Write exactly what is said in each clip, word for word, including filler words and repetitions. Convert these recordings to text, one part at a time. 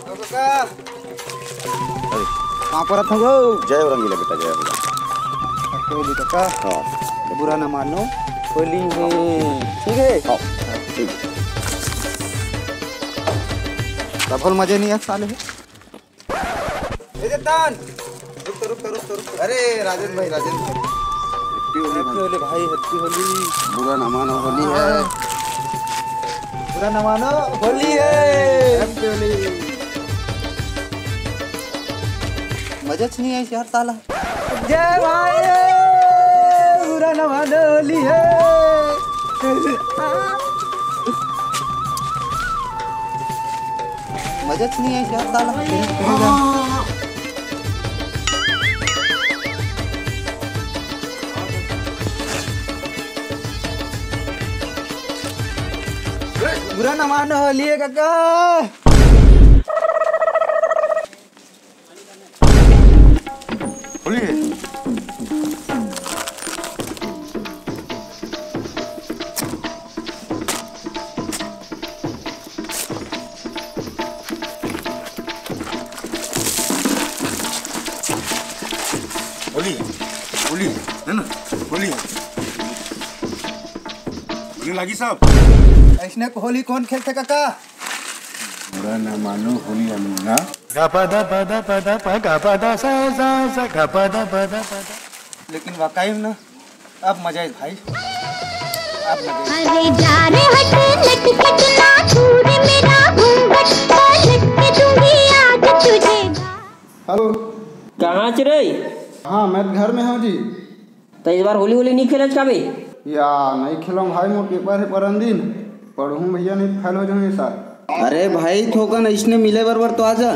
काका। अरे। कहाँ पर रखा गो? जय हो रंगीला बेटा, जय हो रंगीला। कोई नहीं काका। हाँ। बुरा ना मानो, होली है, ठीक है? हाँ, ठीक है। डबल मजे नहीं है साले। ए चेतन, रुक तो, रुक तो, रुक तो, रुक तो। अरे राजेंद्र भाई, राजेंद्र भाई। Happy होली भाई। Happy होली भाई, happy होली। बुरा ना मानो, होली है। बुरा ना मानो, होली है। Happy होली। मजा च नहीं आई यार साला। जय भाई, बुरा ना मानो, होली है। मजा च नहीं आई यार साला। बुरा ना मानो, होली है काका। होली है। होली है, होली है, है ना? होली है। होली लागी साहब। ऐसने को होली कौन खेलते काका? बुरा ना मानो, होली है ना। गा पा दा पा दा पा दा पा गा पा दा सा सा सा गा पा दा पा दा पा दा। लेकिन वाकई में ना, अब मजा है भाई, अब मजा है। अरे जा रे हट, लटके ना छू रे मेरा घूंघट, पलट के दूंगी आज तुझे। हेलो। कहाँ च रे? हाँ, मैं तो घर में हूँ जी। त इस बार होली होली नहीं खेलच का बे? या, नहीं खेलम भाई, मोर पेपर है परन दिन, पढ़हूँ भैया, नहीं फेल हो जाऊँ ये साल। अरे भाई, थोकन इसने मिले बरबर तो आजा।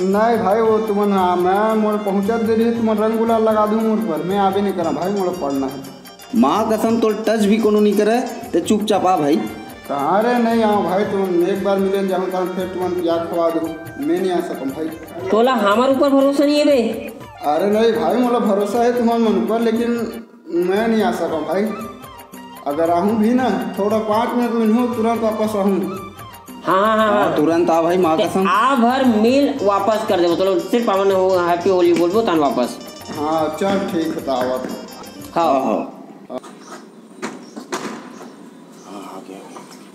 नहीं भाई, वो तुमन, हाँ, मैं मोर पहुँचत देरी है, तुमन रंग गुलाल लगा दूँ मोर पर, मैं आबे नहीं करा भाई, मोला पढ़ना है। माँ कसम, तोर टच भी कोनो नहीं करे, ते चुपचाप आ भाई। कहाँ रे, नहीं आऊँ भाई, तुम एक बार मिले जाऊँ, तब फिर तुमन पिया खवा दो, मैं नहीं आ सकूँ भाई। तोला हमार ऊपर भरोसा नहीं है बे? अरे नहीं भाई, मोला भरोसा है तुम्हारे मन पर, लेकिन मैं नहीं आ सकूँ भाई। अगर आहूँ भी ना, थोड़ा पाँच मिनट में हूँ, तुरंत वापस आहूँ। हाँ, हाँ, हाँ, हाँ, हाँ। तुरंत आ भाई, माँ ते कसम। आ भर मेल वापस कर देबो, चलो, सिर्फ अपन हो हैप्पी होली बोलबो, तान वापस। हाँ, चल ठीक है, तो आवत हूँ। हाँ। हाँ, हाँ।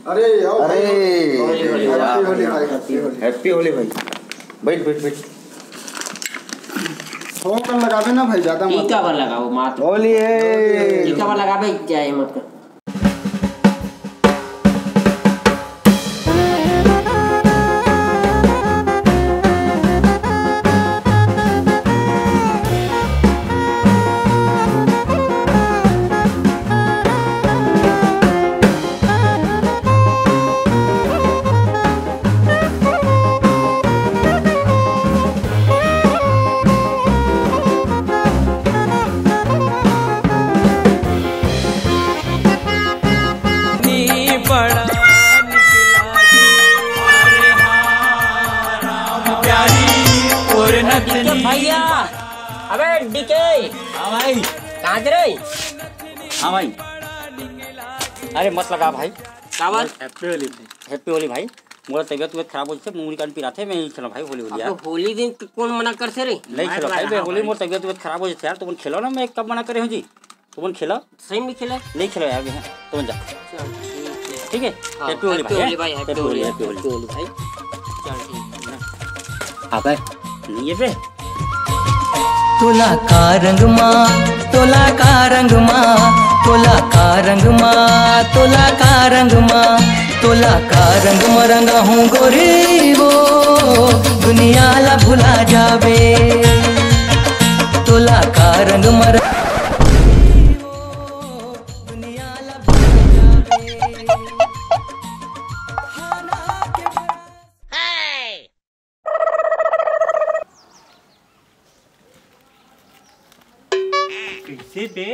अरे, आओ भाई। अरे, होली, होली, हैप्पी होली भाई, हैप्पी होली। हैप्पी होली भाई। बैठ, बैठ, बैठ। थोकन लगाबे ना भाई, ज्यादा मत। टीका भर लगाओ, मात्र। होली है। टीका भर लगाबे, जाए मत कर। भैया, अबे डीके। हाँ भाई। कहाँ च रे? हाँ भाई। अरे मत लगा भाई। काबर? हैप्पी होली भाई। हैप्पी होली भाई। मोर तबियत उबियत खराब हो जथे, मुंह कान पिराथे, मैं नहीं खेलो भाई होली होली अब यार। तो होली दिन तो कौन मना करथे रे? नहीं खेलो भाई, मैं होली, मोर तबियत उबियत खराब हो जथे यार, तुमन खेलो ना, मैं कब मना करे हूँ जी? तुमन खेलो। सही में खेलो। नहीं खेलो यार, मैं, तुमन जा। चल, ठीक है। ठीक है? हाँ, हैप्पी होली भाई, हैप्पी होली भाई, happy Holi, happy Holi. Happy Holi भाई। चल, ठीक है। अबे, नहीं है बे। तोला का रंग मा, तोला का रंग मा, तोला का रंग मा, तोला का रंग मा, तोला का रंग मा रंगा हूँ गोरी वो, दुनिया ला भुला जाबे। तोला का रंग मा रंग कइसे बे?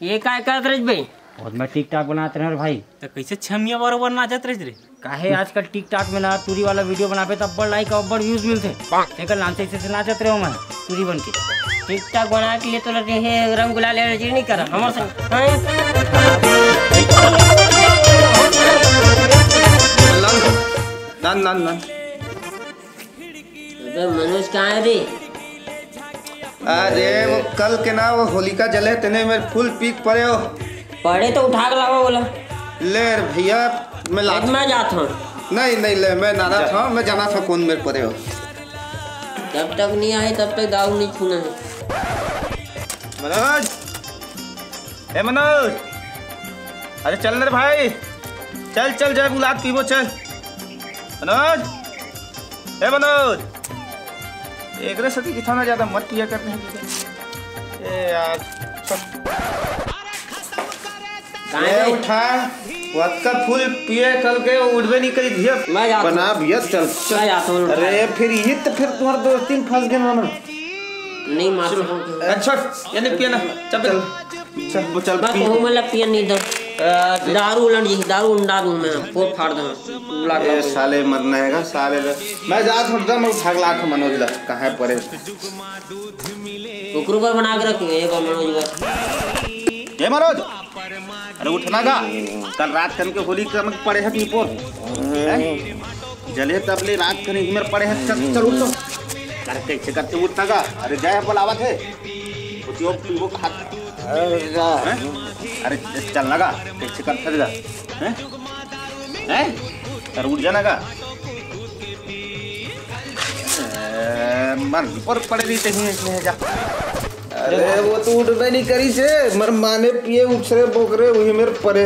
ये काय करत रहिस बे? और मैं टिकटॉक बनात रहेंव रे भाई। त कइसे छमिया बरोबर नाचत रहिस रे? काहे आजकल टिकटॉक में ना टूरी वाला वीडियो बनाबे त अब्बड़ लाइक अउ अब्बड़ व्यूज मिलथे। तेकर नाम से इसे नाचत रहेंव मैं टूरी बन के। टिकटॉक बना के लिए तो लगे हे रंग गुलाल एलर्जी नहीं करा हमर संग। हाँ? अबे मनोज कहाँ है रे? अरे वो कल के ना, वो होलिका जले, तेने मेर फुल पी के परे हो। पड़े तो उठा के लावा बोला। ले रे भैया, मैं ला। मैं जात हूँ। नहीं नहीं, ले, मैं ना जात हूँ, मैं जाना था कौन मेर परे हो। जब तक नहीं आए तब तक दारू नहीं छूना है। मनोज, ए मनोज, अरे चल ना रे भाई, चल चल, जय गुलाब पीबो, चल। मनोज, ए मनोज, एकरे साथी कितना ना ज्यादा मत पिया करते हैं। ए यार, ए, उठा, वक्का फुल पिए कल के उठबे नहीं करी भैया। मैं जाता हूँ। बना भैया, चल, चल। मैं जाता हूँ। अरे फिर ये तो फिर तुम्हारे दोस्ती में फंस गए ना। नहीं मार सकूं। अच्छा, ये नहीं पिया ना। चल, चल। चल, चल, मैं पी। कहूँ मतलब पिया नहीं दो। दारू उलट जी, दारू उंडा दूं मैं, फोड़ फाड़ दूं। ए, साले मरना है का, साले रे। मैं जात हूँ, मैं उठा के लात हूँ मनोज ला, कहाँ है परे? ओकरो पर बना के रखिए, एक बार मनोज बस। ए मनोज, अरे उठना का, कल रात कन के होली का में पड़े है पीपोर। हैं? जले तब ले रात कन ही मेरे पड़े है, चल, चल उठ तो। अरे कैसे करते उठना का? अरे गए बोलावत है। वो तो पीपो खा। अरे जा। हैं? अरे चल ना का, कैसे करते जा? हैं? हैं? अरे उठ जाना का। ए, मन पर पड़े रही तही इसमें जा। अरे वो तो उठबे नहीं करी से, मर माने पिए उछरे बोकरे वही मेरे परे।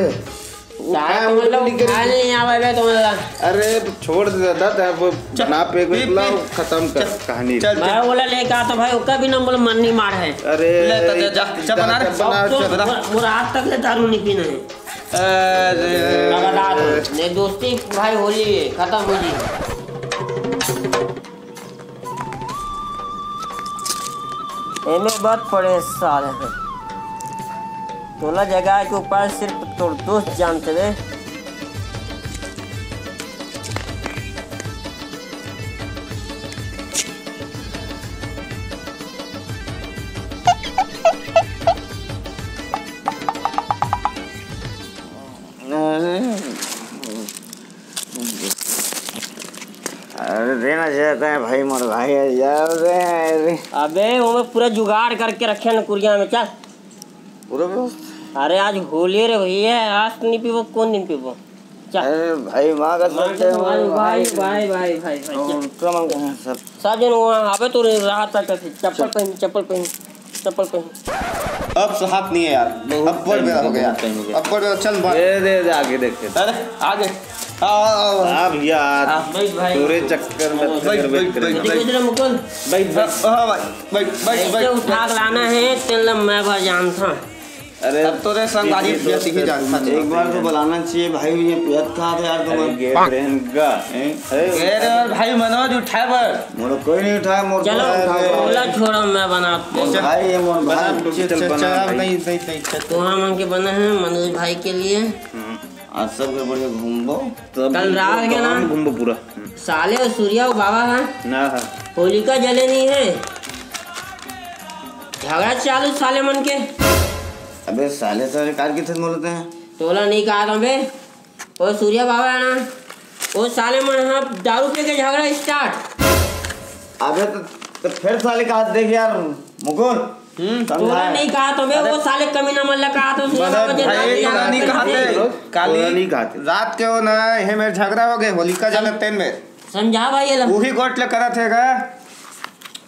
उठाए मतलब उठबे नहीं करी। उठाए नहीं आवे बे तो मतलब। अरे छोड़ दे दादा, अब चल, बना पे पी, लाओ, पी। खत्म कर चल, कहानी। चल, मैं चल। बोला लेके आ तो भाई, उसका भी ना बोला मन नहीं मार है। अरे ले तो दे, जा, जा, बना रे। जा, बना, अब तो चल, बना। मुरा-, मुराद तक ले दारू नहीं पीना है। अरे। मैं बता दूं, ये दोस्ती भाई होली है, खत्म हो जी। एमे बात पड़े साले हैं। तोला जगाए के उपाय सिर्फ तोर दोस्त जानते रे। अरे देना चाहता है भाई, मोर भाई है यार, दे, दे। अबे वो मैं पूरा जुगाड़ करके रखे हैं कुरिया में, चल। पूरा व्यवस्था? अरे आज होली रे भैया, आज तो नहीं पीबो, कौन दिन पीबो? चल। अरे भाई, माँ का माँ सोचते कसम, हो भाई, भाई। भाई, भाई, भाई, भाई, भाई, चल। हम तो मांगते हैं सब। सब जन वहाँ आवे तो रात तक ऐसे चप्पल चल। पहन, चप्पल पहन, चप्पल पहन। अब सुहात नहीं है यार, बहुत अब बड़ time बेला हो हो गया, गया, बहुत time हो गया। अब बड़ बेला, चल बाहर। ये दे, दे आगे देखते हैं। अरे आगे। आ, आ, आ, आ। आ भैया, आ। आ, बैठ भाई। पूरे चक्कर में बैठ, चक्कर बैठ, बैठ, बैठ, करेंगे। बैठ। इधर मुकुंद। बैठ, बैठ। हाँ, हाँ, भाई, बैठ, बैठ, ऐसे बैठ, उठा बैठ। के लाना है, तेल मैं भर जानता। अरे, अब तो रे संगवारी ये पियत ही जान था। एक बार तो बुलाना चाहिए भाई, ये पियत कहाँ था यार तुम? अरे, गे ट्रेन का, हैं? अरे, गे रे और भाई मनोज उठाए बर। मोर कोई नहीं उठाया, मोर चलो, कोई नहीं उठाया। बोला छोड़ो, मैं बनाते मोर हैं। भाई, ये मोर बना, भाई। चल, चल, चल, बना चल, भाई। नहीं, नहीं, नहीं, चल। तो हम उनके बने हैं मनोज भाई के लिए। हम्म। आज सब के बढ़िया घूमबो। तब कल रात के ना गाँव घूमबो पूरा। साले और सूर्या वो बाबा है। ना है। होलिका जले नहीं है। झगड़ा चालू साले मन के। अबे साले, साले कार किथे बोलते हैं? तोला नहीं कहा था बे। ओ सूर्या बाबा है ना, ओ साले मन हा दारू पी के झगड़ा start। अबे तो, तो फिर साले का हाथ देख यार, मुकुल। हम्म, समझा तोला है। नहीं कहा तो बे, अरे वो साले कमीना मन ला कहा तो सूर्या मदद बाबा जे भाई, रात के तोला नहीं कहा थे। तोला काली नहीं कहा थे। रात के हो ना, ये मेरे झगड़ा हो गए, होलिका जलत तेन में। समझा भाई ये ला। वही गोट ले करत है का?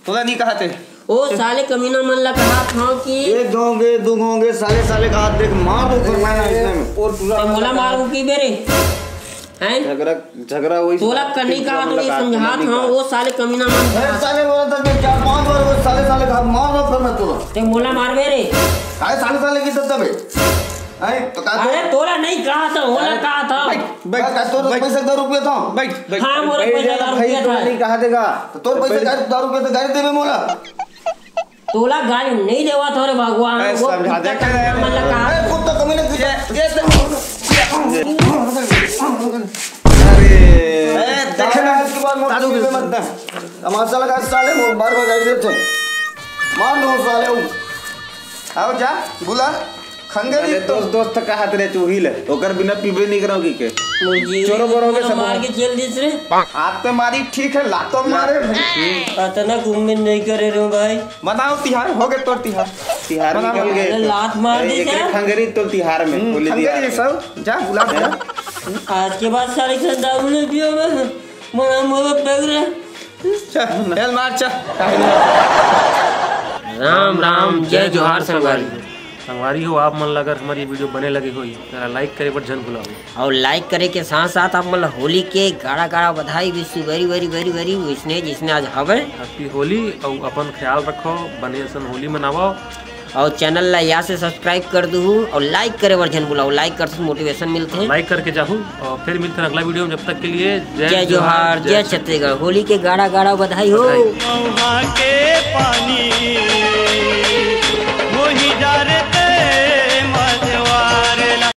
तोला नहीं कहा थे। ओ साले कमीना मन ला कहा था कि एक दो होंगे, दो होंगे, साले, साले का हाथ देख, मार दो फिर मैं ना इसमें। और पूरा ते मोला मारू की बेरे? हैं? झगड़ा, झगड़ा वही तोला साले कनी कहा तो ये मुलाकात समझा नहीं था, कहा। वो साले कमीना मन। अरे साले बोला था कि चार पांच बार वो साले, साले का हाथ मार दो फिर मैं तोला। ते मोला मार बेरे? काय साले, साले की तब तबे? हैं? तो का अरे तोला नहीं कहा था, होला अरे कहा था। बैठ, बैठ, का तोर बैठ। पैसा दो रुपये था? बैठ, बैठ, हाँ, मोला बैठ पैसा जा, दो भाई, रुपये तू था। नहीं कहा देगा। तो तोर पैसा बैठ। का दो रुपये तो गाड़ी देवे मोला। तोला गाड़ी नहीं देवा था रे भगवान, अरे वो समझा कुत्ता दे, कमीना मन ला कहा। अरे कुत्ता कमीना की ये, ये तो अरे, अरे, देखे ना, इसके बाद मोर दारू पीवे मत ना। तमाशा लगा साले, मोर बार बार गाड़ी देते। मार दो साले, वो। आओ जा, बुला। खंगरी तो दोस्त, दोस्त कहत रहे चूही ले, ओकर बिना पीबे नहीं करो की के। मुर्गी चोरो बोरो के सब मार के जेल दिस रे। आप तो मारी ठीक है, लातो मारे। अतना घूमने नहीं करे रे भाई। मनाओ तिहार, हो गए तोर तिहार। तिहार मनाओ। निकल गए अरे तो। लात मार ए, दी एकरे क्या? खंगरी तो तिहार में हम्म, बोले दिया। खंगरी सब, जा बुला दे। आज के बाद साले के साथ दारू नहीं पियो मैं। मना मोर पेग रे। चल, चल मार, चल। राम राम, जय जोहार संगवारी। संगवारी हो, आप मन ला अगर हमारी ये वीडियो बने लगे होई, तेला लाइक करे बर झन भुलाओ। और लाइक करे के साथ साथ आप मन ला होली के गाड़ा गाड़ा बधाई, wish you very very very very, वैसने जिसने आज हवे। हैप्पी होली, और अपन ख्याल रखो, बने असन होली मनावो। और चैनल ला या से सब्सक्राइब कर दूहू और लाइक करे बर झन भुलाओ, लाइक कर से मोटिवेशन मिलथे। लाइक करके जाहू और फिर मिलते हैं अगला वीडियो में, जब तक के लिए जय जोहार, जय छत्तीसगढ़, होली के गाड़ा गाड़ा बधाई हो। बधाई। महुआ के पानी